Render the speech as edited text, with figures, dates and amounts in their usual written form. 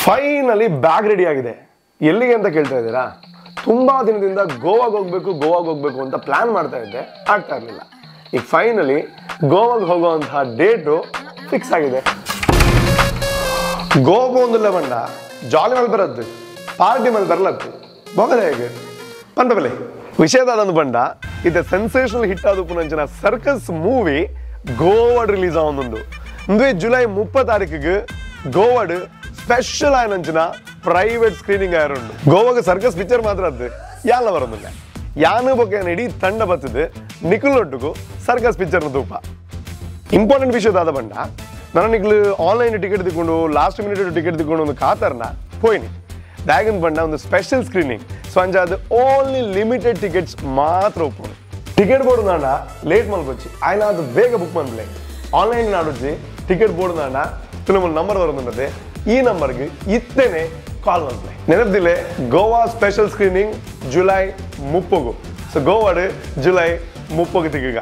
Finally bag ready ಆಗಿದೆ. ಎಲ್ಲಿಗೆ ಅಂತ ಕೇಳ್ತಾ ಇದ್ದೀರಾ? ತುಂಬಾ ದಿನದಿಂದ ಗೋವಾಗೆ ಹೋಗ್ಬೇಕು ಗೋವಾಗೆ ಹೋಗ್ಬೇಕು ಅಂತ ಪ್ಲಾನ್ ಮಾಡ್ತಾ ಇದ್ದೆ, ಆಗ್ತಾ ಇರಲಿಲ್ಲ. ಈಗ ಫೈನಲಿ ಗೋವಾಗೆ ಹೋಗುವಂತಹ ಡೇಟು ಫಿಕ್ಸ್ ಆಗಿದೆ. ಗೋವಾಗೆ ಒಂದಿಲ್ಲ ಬಂಡ ಜಾಲಿ ಮೇಲೆ ಬರದ್ದು, ಪಾರ್ಟಿ ಮೇಲೆ ಬರಲತ್ತು, ಹೋಗದೆ ಹೇಗೆ ಪಂಡಬಲೆ ವಿಷಯದಾದೊಂದು ಬಂಡ ಇದು ಸೆನ್ಸೇಷನಲ್ ಹಿಟ್ ಆದ ಪುನಂಚಿನ ಸರ್ಕಸ್ ಮೂವಿ ಗೋವಾಡ್ ರಿಲೀಸ್ ಆವೊಂದುಂಡು. ಇಂದುವೆ ಜುಲೈ 30 ತಾರೀಕಿಗೆ ಗೋವಾಡ್ ಸ್ಪೆಷಲ್ ಆಯನಂಚಿನ ಪ್ರೈವೇಟ್ ಸ್ಕ್ರೀನಿಂಗ್ ಆಯರುಂಡು. ಗೋವಾಗ ಸರ್ಕಸ್ ಪಿಕ್ಚರ್ ಮಾತ್ರ ಅದು ಯಾಲ ಬರೋದಿಲ್ಲ, ಯಾನು ಬೊಕ್ಕ ಇಡೀ ತಂಡ ಬರ್ತದೆ ನಿಖಿಲ್ನೊಟ್ಟಿಗೂ ಸರ್ಕಸ್ ಪಿಕ್ಚರ್ನ ತೂಪ. ಇಂಪಾರ್ಟೆಂಟ್ ವಿಷಯದಾದ ಬಂಡ ನನ್ನ ನಿಕ್ಲು ಆನ್ಲೈನ್ ಟಿಕೆಟ್ ತಿಕ್ಕೊಂಡು ಲಾಸ್ಟ್ ಮಿನಿಟ್ ಟಿಕೆಟ್ ತಿಕ್ಕೊಂಡು ಒಂದು ಕಾತರ್ನ ಪೋಯಿನಿ ದಾಗನ್ ಬಂಡ ಒಂದು ಸ್ಪೆಷಲ್ ಸ್ಕ್ರೀನಿಂಗ್. ಸೊ ಅಂಚ ಅದು ಓನ್ಲಿ ಲಿಮಿಟೆಡ್ ಟಿಕೆಟ್ಸ್ ಮಾತ್ರ ಒಪ್ಪೋನು. ಟಿಕೆಟ್ ಬೋರ್ಡ್ ನಾಡ ಲೇಟ್ ಮಲ್ಕೊಚ್ಚಿ ಆಯ್ನ ಅದು ಬೇಗ ಬುಕ್ ಮಾಡ್ಲೆ ಆನ್ಲೈನ್ ನಾಡೊಚ್ಚಿ ಟಿಕೆಟ್ ಬೋರ್ಡ್ ನಾಡ ತುಲಮಲ್ ನಂಬರ್ ಬರೋದುಂಡದೆ, ಈ ನಂಬರ್ಗೆ ಇತ್ತೇನೆ ಕಾಲ್ ಮಲ್ಪಲೆ. ನೆನಪಿದಿಲ್ಲ ಗೋವಾ ಸ್ಪೆಷಲ್ ಸ್ಕ್ರೀನಿಂಗ್ ಜುಲೈ 30. ಸೊ ಗೋವಾಡು ಜುಲೈ 30 ತಿಕ್ಕ.